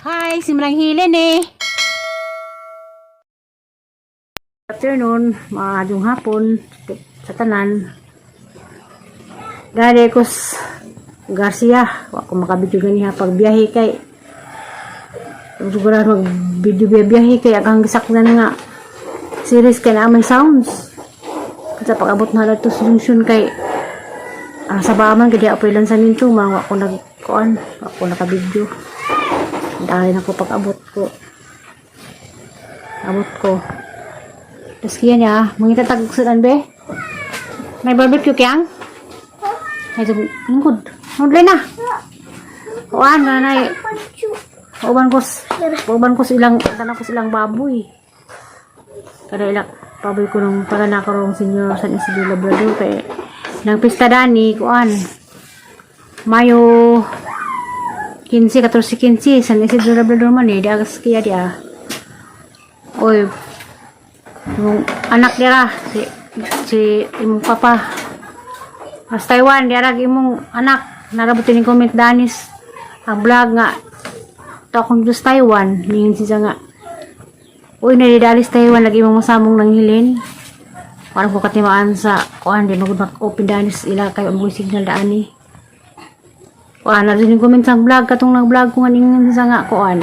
Hi, si Manang Hilen eh. Afternoon, maayong hapon sa tanan. Dali ko Garcia, wa ko makabidyo ganiha pagbiyahe kay siguro mag video biyahe kay ang gisaknan nga series kay naa may sounds. Kasi pag-abot na lang to solution kay ang sa man kay di apoy lansan nito mga wa ko nagkuan, wa ko nakabidyo. Dahil ako pag-abot ko. Abot ko. Tapos kaya niya, mangita tag sudan be. May barbecue kiyang? Ay, lingkod. Nudlay na. Kuan na nay. Uban ko sa ilang tanan ko sa ilang baboy. Kada ilang baboy ko nung taga na karong senior San Isidro Labrador kay nang pista dani kuan. Mayo 15, 14, 15, San Isidro Labrador man eh, di agas kaya di ah. Oy, yung anak dira, si imong papa. Mas Taiwan, di arag imong anak. Narabot ni comment danis ang vlog nga to akong Diyos Taiwan. Ningon siya nga, "Uy, nalidalis Taiwan, lagi imong masamong nang hilin." Parang ko katimaan sa kuan, di magud open danis ila kayo ang signal daani. Kuan, na din comment sa vlog, katong nag-vlog ko nga ningon siya nga kuan.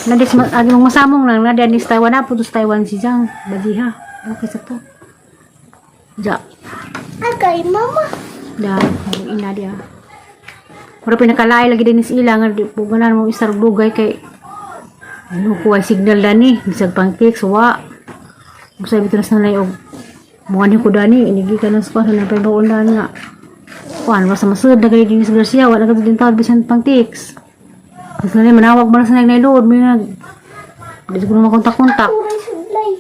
Nadis agi mong masamong nang nadanis Taiwan na putos Taiwan si Jang. Badiha. Okay sa to. Ja. Agay, mama. Da, ang ina dia. Pero pinakalaay lagi din is ila nga di po ganan mo isar dugay kay ano ko ay signal dani bisag pang text wa. Usay bitaw na sanay og muani ko dani inigi ka ng squad na pa ba nga. Kuan basta masud na gani sa Garcia wa na kadto din tawad bisan pang text. Tapos na manawag ba na sa nagload may nag di ko na makontak-kontak. Puro sudlay.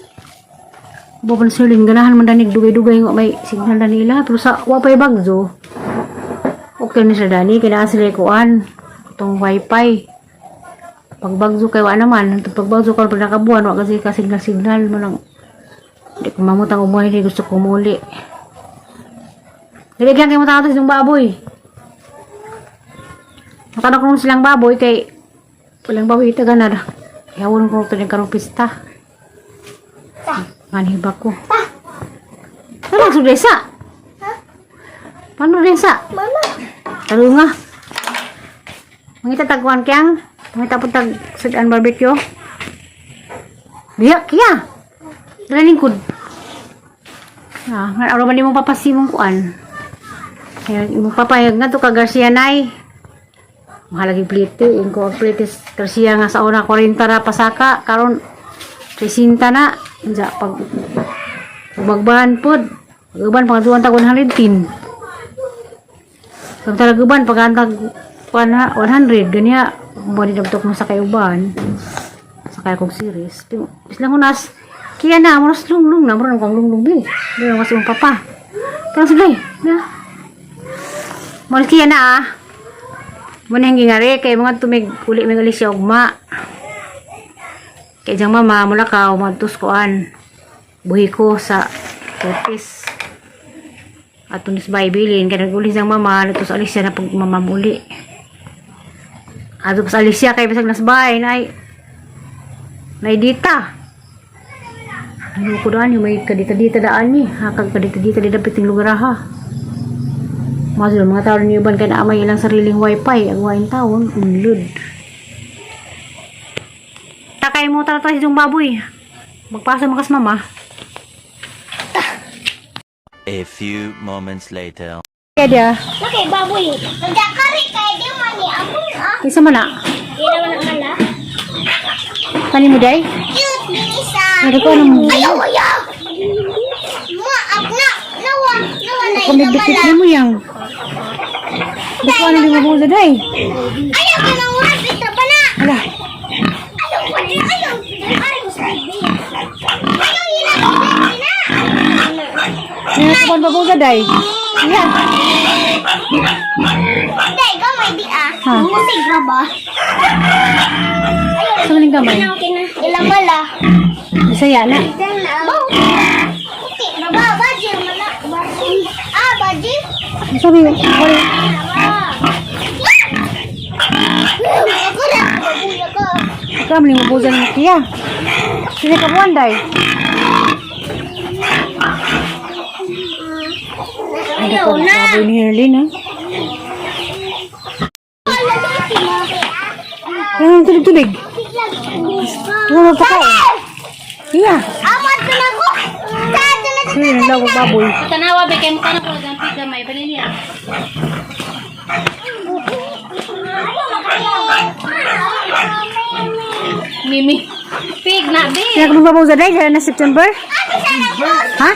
Ba pa sila ganahan man danig dugay-dugay nga may signal na nila pero sa wa pay bagzo. Okay na sila dani kay naa sila kuan tong wifi. Pag bagzo kay wa naman, pag bagzo karon pag nakabuan wa kasi ka signal signal mo lang. Di ko mamutang umuhay di gusto ko muli. Dili kay mo tato yung baboy. Makanak ko silang baboy kay walang baboy ita ganar. Ihawon ko to karong pista. Ta. Manhiba ko. Ta. Ano ang sa? Paano rin sa? Mama. Talo nga. Mangita tagkuan kiyang. Mangita po tag sudan barbecue. Biya, kiya. Dala lingkod. Ah, nga araw man imong papasimong kuan. Kaya imong papayag nga to ka Garcia nay. Mahalagi plite, ingko ang plite Garcia nga sa una 40 ra pasaka karon 60 na. Unsa pag magban pod. Pag pag tag 110. Pag talaga uban, pag antag 100, ganya, mo di nagtok mo sa kay uban. Sa kay kong series. Islang unas, kiya na, mo lunglung na, mo kong lunglung bi. Di mo kasi mong papa. Pero sige, na. Mo kiya na ah. Mo na ngari kay mga tumig uli mig alis siya ugma. Kay jang mama mula ka umadtos kuan. Buhi ko sa office. Ato nis Bibilin kay naguli siyang mama nato sa Alicia na pag mama muli. Ato pa sa Alicia kay bisag nasbay nay nay dita. Ano ko daan yung may kadita-dita daan ni. Hakag kadita-dita di dapat yung lugar ha. Maso mga tao ni uban kay naa may ilang sariling wifi ang wain taon unlod. Takay mo tara yung baboy. Magpasa mo kas mama. A few moments later. Kaya dia, Nakay baboy. Nagkakari kay di man ni ako ah. isa man na. Di naman ang mala. Kani mo day? Cute bisa. Ano ko ano mo? Ayaw, ayaw. Mua up na. Nawa, nawa na Kung may dikit mo yang. Di ko ano mo mo day. Ayaw ka nang wapit pa na. Ala, Ayaw pa din, ayaw. Ay, gusto ko. Ayaw ila na. nga ko ba mo day? Ala, Hindi, gamay di ah. Ha? Musig ra ba? Sa maling gamay. Ilang bala. Bisaya na. Puti ra ba? Baji man na. Ah, baji. Sabi, wala. Ako na. Kam ni mabuza ni kiya. Sino ka buwan day? Ayaw na. Baboy ni Herlin ha. Ang tubig-tubig. Ano magpakain? Iya. Amat na ako. Tato na. Sino yung lawag baboy? Tanawa ba kay mukha na ko lang gamay bali niya. Mimi. Pig na bi. Sino ka mabuza day? Dala na September? Ha?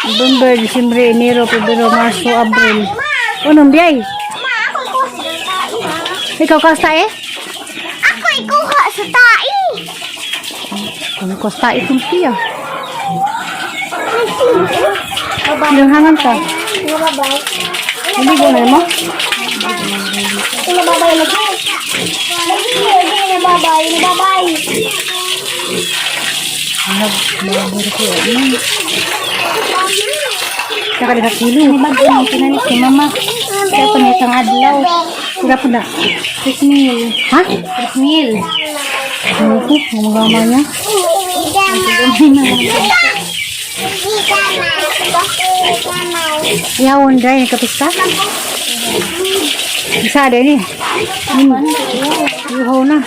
November, December, Enero, Pebrero, Marso, Abril. Unong biyay? Ikaw kasta eh? Ako ikuha sa tae. Kung kasta itong siya. Ilang hangan ka? Nababay. Hindi ko na mo? Nababay lagi. Lagi, lagi, nababay, nababay. Saka di kilo. Bago ang pinanis ni mama. Kaya pa niya isang adlaw. Sila po na. 3 mil. Ha? 3 mil. Ano ko? Gumagama niya? Yawon dry, nagkapista? Isa din eh. Yuhaw na.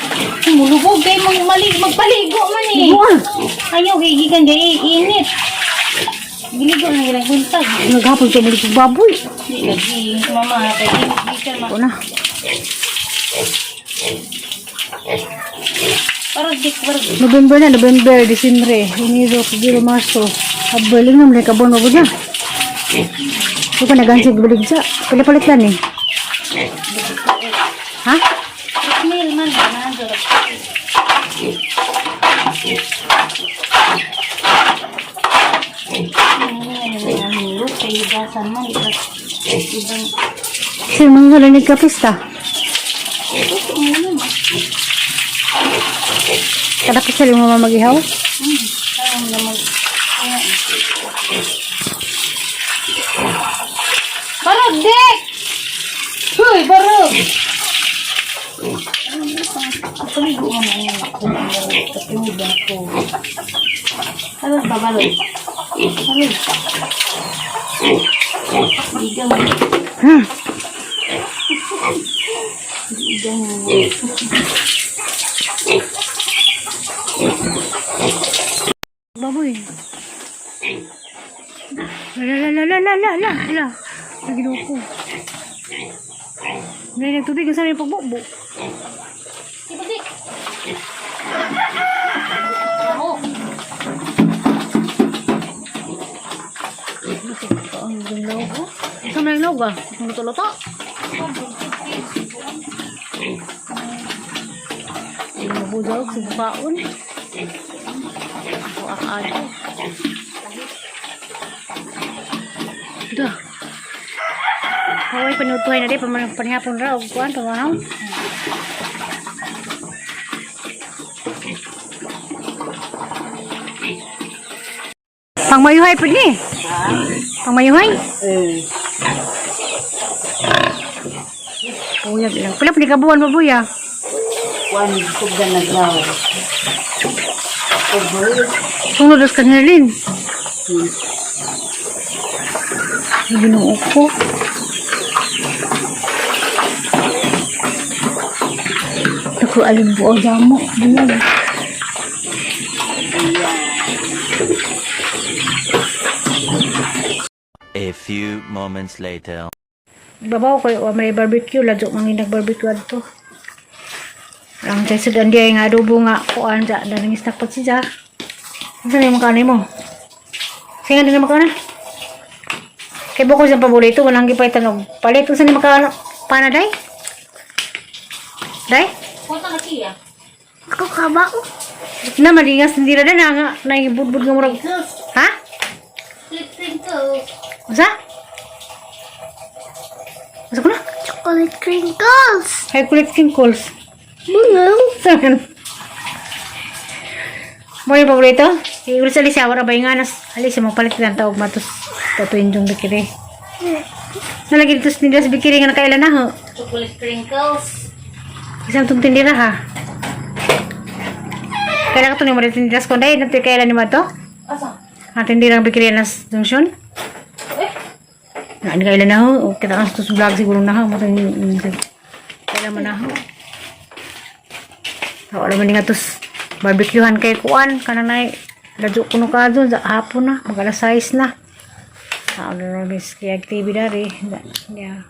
Mulubog kay mag malig magpaligo man eh. Buwan! Ayaw gigikan kay init. Giligo na ilang buntag. Naghapon siya muli kong baboy. Di lagi mama kay gikan ma. Ito na. Parang dik parang November na, November, December, Enero, Pebrero, Marso, Abril, yun naman kabon mo niya. Ito ka nagansig balik siya. Palit-palit lang eh. Ha? 3 mil man na dorog. Kay man ibang Sino mga wala nagkapista? Kada pa sila mga magihaw? Barog, Dek! Huy, barog! Paligo mo na yun. Patungod ako. Ano ba, balog? Balog. Igang. Ha? Igang. Baboy. La la la la la la la la. Naginoo ko. Ngayon nagtubig ang sa pagbukbo. Di ba, Dek? Ako. Ang ganda ko. Sa may log ah. Ang luto-luto. Mabuzaw sa bukaon. Ako akaado. Dah. Hoy, panutuhay na di panihapon ra og kuan pamanaw. Pangmayuhay pud ni. Pangmayuhay? Eh. Uyag lang. Pila pud ka buwan mo buya? One tugdan na daw. Sunod ka Herlin. Ay, Ginoo ko. Ako aling buo damo. Bulag. A few moments later. Babaw ko wa may barbecue ladyo mang nag barbecue adto. Ang kay sudan di nga adobo nga kuan ja danang istak pa siya. Unsa na yung makaon mo? Sige na makaon na. Kay bukod sa paborito walang gipay tanog. Palit unsa ni makaon pana day? Day? Punta ka siya. Ako ka ba? Na malingas hindi ra na nga naibudbud nga murag. Ha? Sprinkles. Unsa? Unsa ko na? Chocolate crinkles. Hay kulit king calls. Bungaw. Saan? Mo yung paborito? Iulis alis siya, wala ba yung anas? Alis siya, mapalit lang tawag matos. Tatuin yung bikiri. Nalagi dito sa nila sa bikiri nga nakailan na ho. Chocolate crinkles. Isang tong tindira ha. Kailan ka to ni mo tindiras ko dahil nanti kailan ni mo to? Asa? Ang tindira ang bikiri nas junction. Eh, Na ni kailan na ho. Kita ka sa vlog siguro na ho. Mo kailan man na ho. Wala man nga tos barbecuehan kay kuan kanang nay ladyo kuno ka dun sa hapon na mag alas 6 na. Ano na miss kay TV dari. Yeah.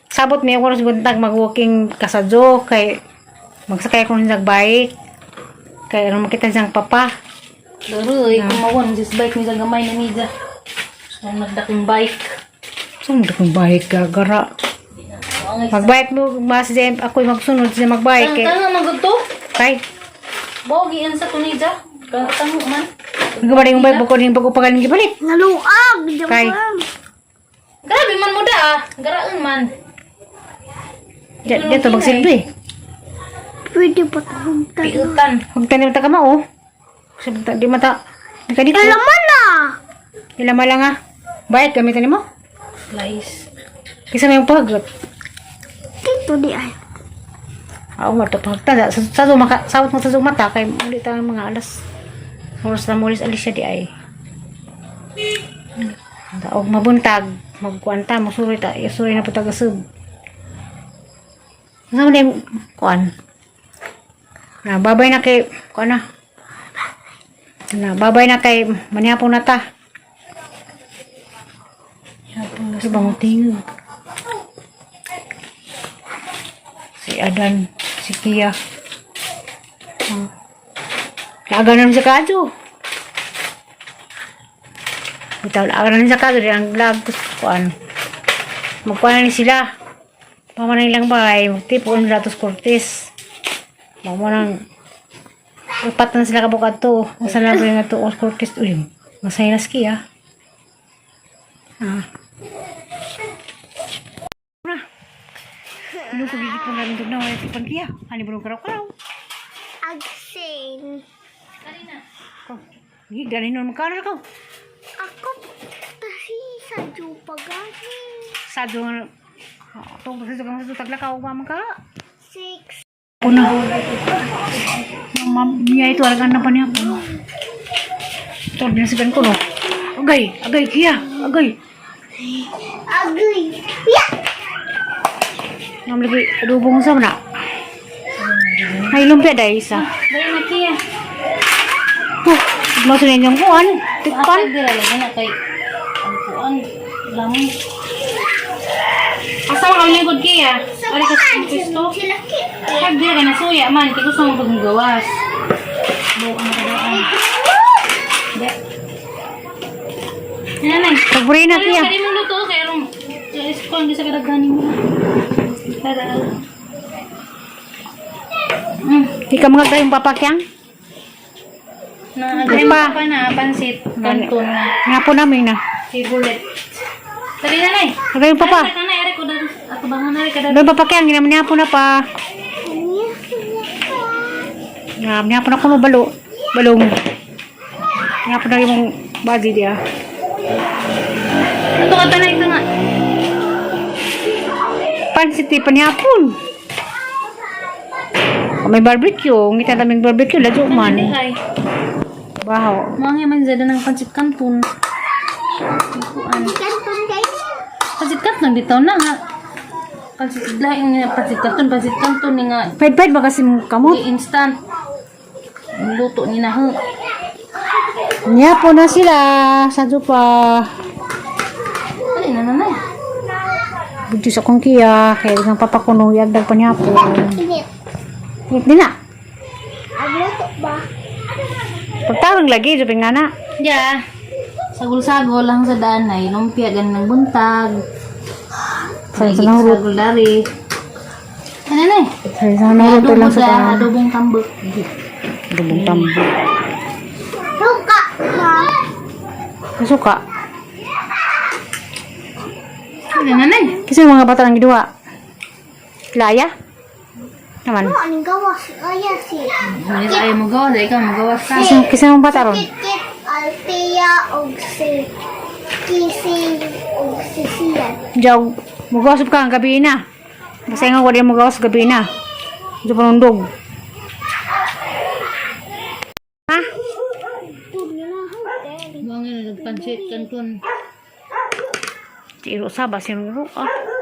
Sabot mi ako sa buntag mag-walking kasadyo kay magsakay ko ng bike. Kay ano makita siyang papa. Laro, eh, kumawan. This bike ni gamay na nida. So, nagdaking bike. Saan mo kong bike gagara? Ang Magbike mo mas din ako magsunod siya magbike kay Tanga man gud to. kay Bogi an sa tunida. Tango man. nagabalik yung bike bako ning bago pa galing gibalik. Naluag. Kay Grabe man mo da ah. Garaan man. Diyan dito magsilbi. Pwede pa tawag. Piutan. Huwag tanim ta ka mao. Sa di mata. Di ka dito. Laman na. Ilama lang ah. Bayad gamitan nimo. Lies. Kisa may pahagot. Dito di ay. Ako mata pagta sa sa maka sawot mo sa mata kay ulit ang mga alas. Oras na mulis alis siya di ay. Og mabuntag, magkuan ta, musuri ta, isuri na po taga sub. Sa man kuan. Na babay na kay kuan na. Na babay na kay manihapon na ta. Kasi bang tingog. Si Adan, si Kia. Oh. Laagan na sa kadyo. Bitaw, laagan na sa kadyo. Di ang vlog ko sa kuan. Magkuan na ni sila. Pamanay lang bahay. Magtipon Ratos Cortez. Mamanang upat na sila kabukad to. Asa na ba yung ato Cortez? Uy, masaya na si Kia. Ah. Na. Ano ko gigit pang narin na wala si Pankia. Hani burong karaw-karaw. Agsin. Ko. Gigi ganin nun magkano ka. Ako tasi sa jupa gani. Sa doon. Tong sa doon sa taglakaw mamang ka. 6. Una. Ma'am, niya ito alagaan na pa niya. Ito, binasigan ko no. Agay, agay, kiya, agay. Agli. Ya. Ngam lagi adobong sa na. Ay, lumpia dahil isa. Dali na kiya. Oh, maso na inyong kuwan. Tikpan. Asa dira lagi na kay ang kuan lamang. Asa man ang lingkod kiya? Ari ka sa pisto. Sila ki. Pag dira ka na suya man, kay gusto mo paggawas. Buo ang kadaan. Di. Nanay. Pagpuri na, Ano kiya. kay mo luto kay aron kuan sa kadaghanin mo. Para. Di ka mga kayong papakyang. Na Ano pa? pa na pansit kanton na Nga po namin na. favorite. Dali na nay. Agay yung papa. Ay, kana ere ko dali ato bangan na kada. Agay yung papakyang. Ginam niya po na pa. Nga, niya po na kuno balo. Balong. Niya po na yung body diya. Ato ka tanay ito nga. Pansit di panihapon. Kung may barbecue, ngita daming barbecue, ladyo man. Hindi ay. Baho. Mga man zeda ng pansit kanton. Kuan. Kanton kayo. Pansit kanton bitaw na ha. Pansit lain nga pansit kanton ni nga Pwede-pwede ba kasi mong kamot? di instant. Luto ni na ho. Niya po na sila. Sa pa. Dali na nanay. Budyo sa kong kiya. Kaya isang papakuno, yagdag pa niya po. Init. Hindi na. Agluto ba? Pagtarong lagi, sabi nga na. Ya. Sagol-sagol lang sa daan ay lumpia ganin ng buntag. Sa Sa sa nahurot. sagol dari. Ano na eh? Sa nahurot Adobo lang sa da, taon. adobong tambok. Adobong tambo. Suka. Ma. Kasuka. Ano na nay? Kasi yung mga bata ng giduha. Laya? Naman. Ano aning gawas? Aya si. Hindi tayo magawas, ikaw magawas ka. Kasi, kasi mga bata ron. Kit Kit Althea og si Kisi og si Sian. Jaw, magwasop ka ang gabi na. Basta nga wala mo gawas gabi na. Ito panundog. Ha? Mga nga nagpansit kanton. Tiro sa ba sino ah.